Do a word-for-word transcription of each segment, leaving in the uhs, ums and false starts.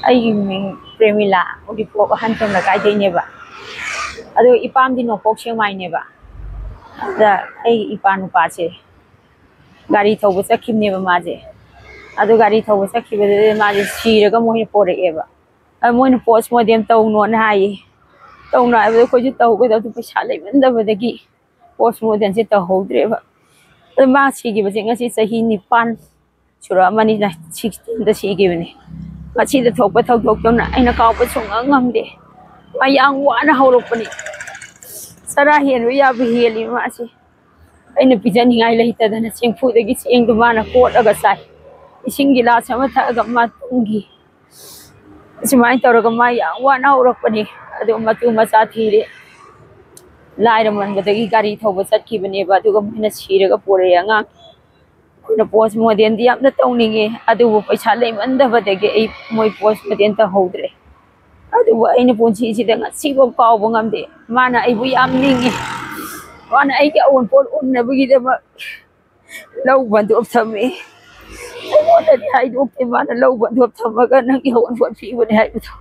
ꯑꯩꯒꯤ ꯃꯤꯡ ꯄ꯭ꯔꯦꯃꯤꯂꯥ, ꯎꯔꯤꯄꯣꯛ ꯑꯍꯟ ꯇꯣꯝ ꯂꯩꯀꯥꯏꯗꯩꯅꯦꯕ꯫ ꯑꯗꯣ ꯏꯄꯥꯝꯗꯤ ꯅꯣꯡꯄꯣꯛ ꯁꯦꯛꯃꯥꯏꯅꯦꯕ꯫ ꯑꯗ ꯑꯩꯒꯤ ꯏꯄꯥ ꯅꯨꯄꯥꯁꯦ ꯒꯥꯔꯤ ꯊꯧꯕ ꯆꯠꯈꯤꯕꯅꯦꯕ ꯃꯥꯁꯦ꯫ ꯑꯗꯨ ꯒꯥꯔꯤ ꯊꯧꯕ ꯆꯠꯈꯤꯕꯗꯨꯗ ꯃꯥꯁꯦ ꯁꯤꯔꯒ ꯃꯣꯏꯅ ꯄꯣꯔꯛꯑꯦꯕ꯫ ꯑꯗ ꯃꯣꯏꯅ ꯄꯣꯁ ꯃꯣꯔꯇꯦꯝ ꯇꯧꯅꯣꯅ ꯍꯥꯏꯌꯦ꯫ ꯇꯧꯅꯣ ꯍꯥꯏꯕꯗ ꯑꯩꯈꯣꯏꯁꯨ ꯇꯧꯒꯗꯕꯗꯣ ꯄꯩꯁꯥ ꯂꯩꯃꯟꯗꯕꯗꯒꯤ ꯄꯣꯁ ꯃꯣꯔꯇꯦꯝꯁꯦ ꯇꯧꯍꯧꯗ꯭ꯔꯦꯕ꯫ ꯑꯗ ꯃꯥ ꯁꯤꯈꯤꯕꯁꯦ ꯉꯁꯤ ꯆꯍꯤ ꯅꯤꯄꯥꯟ ꯁꯨꯔꯛꯑꯃꯅꯤꯅ, ꯁꯤꯛꯁꯇꯤꯟꯗ ꯁꯤꯈꯤꯕꯅꯤ꯫ ꯃꯁꯤꯗ ꯊꯣꯛꯄ ꯊꯧꯗꯣꯛꯇꯨꯅ ꯑꯩꯅ ꯀꯥꯎꯕ ꯁꯨꯡꯉꯝ ꯉꯝꯗꯦ꯫ ꯃꯥ ꯌꯥꯝ ꯋꯥꯅ ꯍꯧꯔꯛꯄꯅꯤ꯫ ꯆꯔꯥ ꯍꯦꯟꯕ ꯌꯥꯕ ꯍꯦꯜꯂꯤ ꯃꯥꯁꯦ꯫ ꯑꯩꯅ ꯄꯤꯖꯅꯤꯡꯉꯥꯏ ꯂꯩꯇꯗꯅ ꯆꯦꯡꯐꯨꯗꯒꯤ ꯆꯦꯡꯗꯨ ꯃꯥꯅ ꯀꯣꯠꯂꯒ ꯆꯥꯏ꯫ ꯏꯁꯤꯡ ꯒꯤꯂꯥꯁ ꯑꯃ ꯊꯛꯑꯒ ꯃꯥ ꯇꯨꯝꯈꯤ꯫ ꯑꯁꯨꯃꯥꯏꯅ ꯇꯧꯔꯒ ꯃꯥ ꯌꯥꯝ ꯋꯥꯅ ꯍꯧꯔꯛꯄꯅꯤ꯫ ꯑꯗꯨ ꯃꯇꯨ ꯃꯆꯥ ꯊꯤꯔꯦ꯫ ꯂꯥꯏꯔꯃꯟꯕꯗꯒꯤ ꯒꯥꯔꯤ ꯊꯧꯕ ꯆꯠꯈꯤꯕꯅꯦꯕ, ꯑꯗꯨꯒ ꯃꯣꯏꯅ ꯁꯤꯔꯒ ꯄꯣꯔꯛꯑꯦ ꯑꯉꯥꯡ꯫ ꯑꯩꯈꯣꯏꯅ ꯄꯣꯁ ꯃꯣꯔꯇꯦꯝꯗꯤ ꯌꯥꯝꯅ ꯇꯧꯅꯤꯡꯉꯦ, ꯑꯗꯨꯕꯨ ꯄꯩꯁꯥ ꯂꯩꯃꯟꯗꯕꯗꯒꯤ ꯑꯩ ꯃꯣꯏ ꯄꯣꯁ ꯃꯣꯔꯇꯦꯝ ꯇꯧꯍꯧꯗ꯭ꯔꯦ꯫ ꯑꯗꯨꯕꯨ ꯑꯩꯅ ꯄꯨꯟꯁꯤꯁꯤꯗ ꯉꯁꯤꯐꯥꯎ ꯀꯥꯎꯕ ꯉꯝꯗꯦ꯫ ꯃꯥꯅ ꯑꯩꯕꯨ ꯌꯥꯝ ꯅꯤꯡꯉꯤ꯫ ꯃꯥꯅ ꯑꯩꯒꯤ ꯑꯑꯣꯟꯄꯣꯠ ꯎꯅꯕꯒꯤꯗꯃꯛ ꯂꯧ ꯕꯟꯗꯣꯞ ꯊꯝꯃꯤ꯫ ꯑꯩꯉꯣꯟꯗꯗꯤ ꯍꯥꯏꯗꯣꯛꯇꯦ, ꯃꯥꯅ ꯂꯧ ꯕꯟꯗꯣꯞ ꯊꯝꯃꯒ ꯅꯪꯒꯤ ꯑꯑꯣꯟꯄꯣꯠ ꯄꯤꯕꯅꯦ ꯍꯥꯏꯕꯗꯣ꯫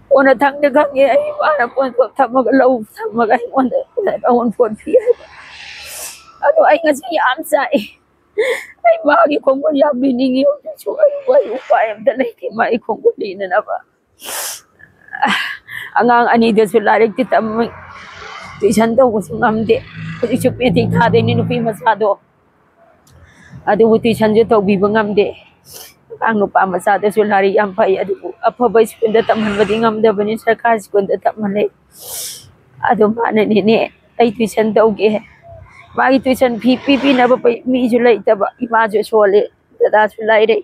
ꯀꯣꯟꯅ ꯊꯪꯗ ꯈꯪꯉꯦ ꯑꯩ, ꯃꯥꯅ ꯕꯟꯗꯣꯞ ꯊꯝꯃꯒ, ꯂꯧ ꯊꯝꯃꯒ ꯑꯩꯉꯣꯟꯗ ꯑꯑꯣꯟꯄꯣꯠ ꯄꯤ ꯍꯥꯏꯕ꯫ ꯑꯗꯣ ꯑꯩ ꯉꯁꯤ ꯌꯥꯝ ꯆꯥꯛꯏ꯫ ꯑꯩ ꯃꯥꯒꯤ ꯈꯣꯡꯒꯨꯜ ꯌꯥꯝ ꯄꯤꯅꯤꯡꯉꯤ꯫ ꯍꯧꯖꯤꯛꯁꯨ ꯑꯩ, ꯑꯩ ꯎꯄꯥꯏ ꯑꯝꯇ ꯂꯩꯇꯦ ꯃꯥꯒꯤ ꯈꯣꯡꯒꯨꯜ ꯄꯤꯅꯅꯕ꯫ ꯑꯉꯥꯡ ꯑꯅꯤꯗꯁꯨ ꯂꯥꯏꯔꯤꯛꯇꯤ ꯇꯝꯃꯤ, ꯇꯨꯏꯁꯟ ꯇꯧꯕꯁꯨ ꯉꯝꯗꯦ꯫ ꯍꯧꯖꯤꯛꯁꯨ ꯃꯦꯇ꯭ꯔꯤꯛ ꯊꯥꯗꯣꯏꯅꯤ ꯅꯨꯄꯤ ꯃꯆꯥꯗꯣ, ꯑꯗꯨꯕꯨ ꯇꯨꯏꯁꯟꯁꯨ ꯇꯧꯕꯤꯕ ꯉꯝꯗꯦ꯫ ꯑꯉꯥꯡ ꯅꯨꯄꯥ ꯃꯆꯥꯗꯁꯨ ꯂꯥꯏꯔꯤꯛ ꯌꯥꯝ ꯐꯩ, ꯑꯗꯨꯕꯨ ꯑꯐꯕ ꯁ꯭ꯀꯨꯜꯗ ꯇꯝꯍꯟꯕꯗꯤ ꯉꯝꯗꯕꯅꯤ, ꯁꯔꯀꯥꯔ ꯁ꯭ꯀꯨꯜꯗ ꯇꯝꯍꯜꯂꯦ꯫ ꯑꯗꯨ ꯃꯥꯅꯅꯤꯅꯦ ꯑꯩ ꯇꯨꯏꯁꯟ ꯇꯧꯒꯦ꯫ ꯃꯥꯒꯤ ꯇꯨꯏꯁꯟ ꯐꯤ ꯄꯤꯕꯤꯅꯕ ꯄꯩ-, ꯃꯤꯁꯨ ꯂꯩꯇꯕ, ꯏꯃꯥꯁꯨ ꯁꯣꯜꯂꯦ, ꯗꯗꯥꯁꯨ ꯂꯥꯏꯔꯩ꯫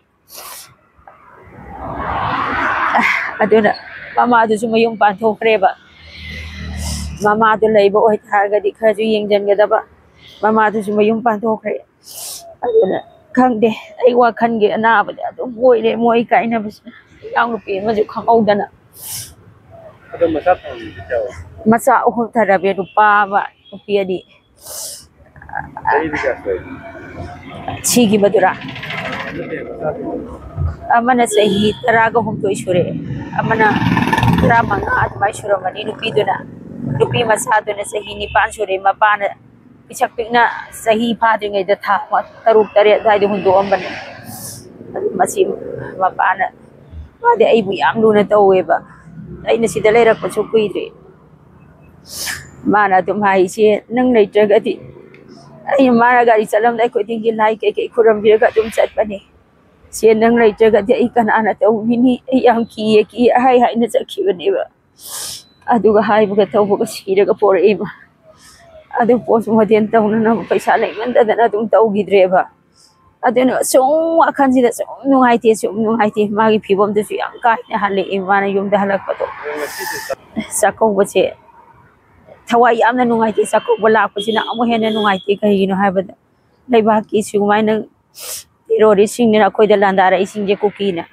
ꯑꯗꯨꯅ ꯃꯃꯥꯗꯨꯁꯨ ꯃꯌꯨꯝ ꯄꯥꯟꯊꯣꯛꯈ꯭ꯔꯦꯕ꯫ ꯃꯃꯥꯗꯨ ꯂꯩꯕ ꯑꯣꯏꯇꯥꯔꯒꯗꯤ ꯈꯔꯁꯨ ꯌꯦꯡꯁꯤꯟꯒꯗꯕ꯫ ꯃꯃꯥꯗꯨꯁꯨ ꯃꯌꯨꯝ ꯄꯥꯟꯊꯣꯛꯈ꯭ꯔꯦ꯫ ꯑꯗꯨꯅ ꯈꯪꯗꯦ, ꯑꯩ ꯋꯥꯈꯜꯒꯤ ꯑꯅꯥꯕꯗꯤ ꯑꯗꯨꯝ ꯑꯣꯏꯔꯦ ꯃꯣꯏ ꯀꯥꯏꯅꯕꯁꯤꯅ꯫ ꯏꯅꯥꯎꯅꯨꯄꯤ ꯑꯃꯁꯨ ꯈꯪꯍꯧꯗꯅ꯫ ꯑꯗꯣ ꯃꯆꯥ ꯐꯪꯕꯗꯤ ꯀꯌꯥ ꯑꯣꯏ? ꯃꯆꯥ ꯑꯍꯨꯝ ꯊꯔꯕꯤ, ꯅꯨꯄꯥ ꯑꯃ, ꯅꯨꯄꯤ ꯑꯅꯤ꯫ ꯆꯍꯤꯗꯤ ꯀꯌꯥ ꯁꯨꯔꯒꯦ? ꯁꯤꯈꯤꯕꯗꯨꯔꯥ? ꯅꯠꯇꯦ, ꯃꯆꯥꯗꯤ꯫ ꯑꯃꯅ ꯆꯍꯤ ꯇꯔꯥꯒ ꯍꯨꯝꯗꯣꯏ ꯁꯨꯔꯦ, ꯑꯃꯅ ꯇꯔꯥꯃꯉꯥ ꯑꯗꯨꯃꯥꯏꯅ ꯁꯨꯔꯝꯃꯅꯤ꯫ ꯅꯨꯄꯤꯗꯨꯅ, ꯅꯨꯄꯤ ꯃꯆꯥꯗꯨꯅ ꯆꯍꯤ ꯅꯤꯄꯥꯟ ꯁꯨꯔꯦ꯫ ꯃꯄꯥꯅ ꯄꯤꯁꯛ ꯄꯤꯛꯅ ꯆꯍꯤ ꯐꯥꯗ꯭ꯔꯤꯉꯩꯗ ꯊꯥ ꯇꯔꯨꯛ ꯇꯔꯦꯠ ꯑꯗꯨꯋꯥꯏꯗ ꯍꯨꯟꯗꯣꯛꯑꯝꯕꯅꯦ꯫ ꯑꯗꯨ ꯃꯁꯤ ꯃꯄꯥꯅ, ꯃꯥꯗꯤ ꯑꯩꯕꯨ ꯌꯥꯝ ꯂꯨꯅ ꯇꯧꯋꯦꯕ꯫ ꯑꯩꯅ ꯁꯤꯗ ꯂꯩꯔꯛꯄꯁꯨ ꯀꯨꯏꯗ꯭ꯔꯤ꯫ ꯃꯥꯅ ꯑꯗꯨꯝ ꯍꯥꯏ, "ꯏꯆꯦ, ꯅꯪ ꯂꯩꯇ꯭ꯔꯒꯗꯤ," ꯑꯩ, ꯃꯥꯅ ꯒꯥꯔꯤ ꯆꯠꯂꯝꯗꯥꯏ ꯈꯨꯗꯤꯡꯒꯤ ꯂꯥꯏ ꯀꯩꯀꯩ ꯈꯨꯔꯨꯝꯕꯤꯔꯒ ꯑꯗꯨꯝ ꯆꯠꯄꯅꯦ꯫ "ꯏꯆꯦ, ꯅꯪ ꯂꯩꯇ꯭ꯔꯒꯗꯤ ꯑꯩ ꯀꯅꯥꯅ ꯇꯧꯕꯤꯅꯤ? ꯑꯩ ꯌꯥꯝ ꯀꯤꯌꯦ, ꯀꯤꯌꯦ" ꯍꯥꯏ ꯍꯥꯏꯅ ꯆꯠꯈꯤꯕꯅꯦꯕ꯫ ꯑꯗꯨꯒ ꯍꯥꯏꯕꯒ ꯇꯧꯕꯒ ꯁꯤꯔꯒ ꯄꯣꯔꯛꯏꯕ꯫ ꯑꯗꯨ ꯄꯣꯁꯃꯣꯔꯇꯦꯝ ꯇꯧꯅꯅꯕ ꯄꯩꯁꯥ ꯂꯩꯃꯟꯗꯗꯅ ꯑꯗꯨꯝ ꯇꯧꯈꯤꯗ꯭ꯔꯦꯕ꯫ ꯑꯗꯨꯅ ꯁꯨꯝ ꯋꯥꯈꯜꯁꯤꯗ ꯁꯨꯝ ꯅꯨꯡꯉꯥꯏꯇꯦ, ꯁꯨꯝ ꯅꯨꯡꯉꯥꯏꯇꯦ꯫ ꯃꯥꯒꯤ ꯐꯤꯕꯝꯗꯨꯁꯨ ꯌꯥꯝ ꯀꯥꯏꯅ ꯍꯜꯂꯛꯑꯦ, ꯃꯥꯅ ꯌꯨꯝꯗ ꯍꯜꯂꯛꯄꯗꯣ꯫ ꯆꯥꯛꯀꯧꯕꯁꯦ ꯊꯋꯥꯏ ꯌꯥꯝꯅ ꯅꯨꯡꯉꯥꯏꯇꯦ꯫ ꯆꯥꯛꯀꯧꯕ ꯂꯥꯛꯄꯁꯤꯅ ꯑꯃꯨꯛ ꯍꯦꯟꯅ ꯅꯨꯡꯉꯥꯏꯇꯦ꯫ ꯀꯩꯒꯤꯅꯣ ꯍꯥꯏꯕꯗ, ꯂꯩꯕꯥꯛꯀꯤ ꯁꯨꯃꯥꯏꯅ ꯇꯦꯔꯣꯔꯤꯁꯁꯤꯡꯅ ꯑꯩꯈꯣꯏꯗ ꯂꯥꯟꯗꯥꯔꯛꯏꯁꯤꯡꯁꯦ, ꯀꯨꯀꯤꯅ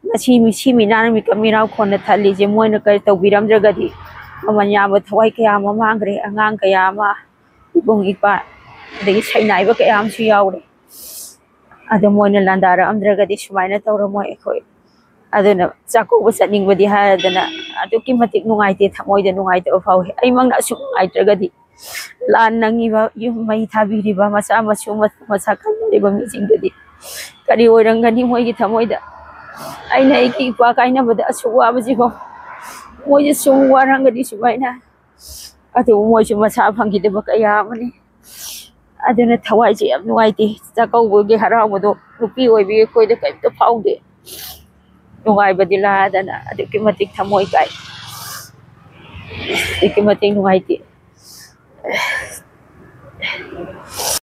ꯉꯁꯤ ꯃꯤ, ꯁꯤ ꯃꯤꯅꯥꯅ ꯃꯤ ꯃꯤꯔꯥꯎ ꯈꯣꯟꯅ ꯊꯜꯂꯤꯁꯦ, ꯃꯣꯏꯅ ꯀꯔꯤ ꯇꯧꯕꯤꯔꯝꯗ꯭ꯔꯒꯗꯤ ꯃꯃꯜ ꯌꯥꯝꯕ ꯊꯋꯥꯏ ꯀꯌꯥ ꯑꯃ ꯃꯥꯡꯈ꯭ꯔꯦ, ꯑꯉꯥꯡ ꯀꯌꯥ ꯑꯃ, ꯏꯕꯨꯡ ꯏꯄꯥ, ꯑꯗꯒꯤ ꯁꯩꯅꯥꯏꯕ ꯀꯌꯥ ꯑꯃꯁꯨ ꯌꯥꯎꯔꯦ꯫ ꯑꯗꯣ ꯃꯣꯏꯅ ꯂꯥꯟꯗꯥꯔꯛꯑꯝꯗ꯭ꯔꯒꯗꯤ ꯁꯨꯃꯥꯏꯅ ꯇꯧꯔꯝꯃꯣꯏ ꯑꯩꯈꯣꯏ꯫ ꯑꯗꯨꯅ ꯆꯥꯛꯀꯧꯕ ꯆꯠꯅꯤꯡꯕꯗꯤ ꯍꯥꯏꯔꯗꯅ ꯑꯗꯨꯛꯀꯤ ꯃꯇꯤꯛ ꯅꯨꯡꯉꯥꯏꯇꯦ, ꯊꯃꯣꯏꯗ ꯅꯨꯡꯉꯥꯏꯇꯕ ꯐꯥꯎꯏ꯫ ꯑꯩꯃꯛꯅ ꯑꯁꯨꯛ ꯅꯨꯡꯉꯥꯏꯇ꯭ꯔꯒꯗꯤ ꯂꯥꯟ ꯅꯪꯉꯤꯕ, ꯌꯨꯝ ꯃꯩ ꯊꯥꯕꯤꯔꯤꯕ, ꯃꯆꯥ ꯃꯁꯨ ꯃ-, ꯃꯁꯥ ꯀꯟꯅꯔꯤꯕ ꯃꯤꯁꯤꯡꯗꯨꯗꯤ ꯀꯔꯤ ꯑꯣꯏꯔꯝꯒꯅꯤ ꯃꯣꯏꯒꯤ ꯊꯃꯣꯏꯗ? ꯑꯩꯅ ꯑꯩꯒꯤ ꯏꯄꯥ ꯀꯥꯏꯅꯕꯗ ꯑꯁꯨꯛ ꯋꯥꯕꯁꯤꯀꯣ, ꯃꯣꯏꯁꯨ ꯁꯨꯝ ꯋꯥꯔꯝꯒꯅꯤ ꯁꯨꯃꯥꯏꯅ꯫ ꯑꯗꯨꯕꯨ ꯃꯣꯏꯁꯨ ꯃꯁꯥ ꯐꯪꯈꯤꯗꯕ ꯀꯌꯥ ꯑꯃꯅꯤ꯫ ꯑꯗꯨꯅ ꯊꯋꯥꯏꯁꯦ ꯌꯥꯝ ꯅꯨꯡꯉꯥꯏꯇꯦ꯫ ꯆꯥꯛꯀꯧꯕꯒꯤ ꯍꯔꯥꯎꯕꯗꯣ ꯅꯨꯄꯤ ꯑꯣꯏꯕꯤ ꯑꯩꯈꯣꯏꯗ ꯀꯔꯤꯝꯇ ꯐꯥꯎꯗꯦ꯫ ꯅꯨꯡꯉꯥꯏꯕꯗꯤ ꯂꯥꯏꯗꯅ ꯑꯗꯨꯛꯀꯤ ꯃꯇꯤꯛ ꯊꯃꯣꯏ ꯀꯥꯏ, ꯑꯗꯨꯛꯀꯤ ꯃꯇꯤꯛ ꯅꯨꯡꯉꯥꯏꯇꯦ꯫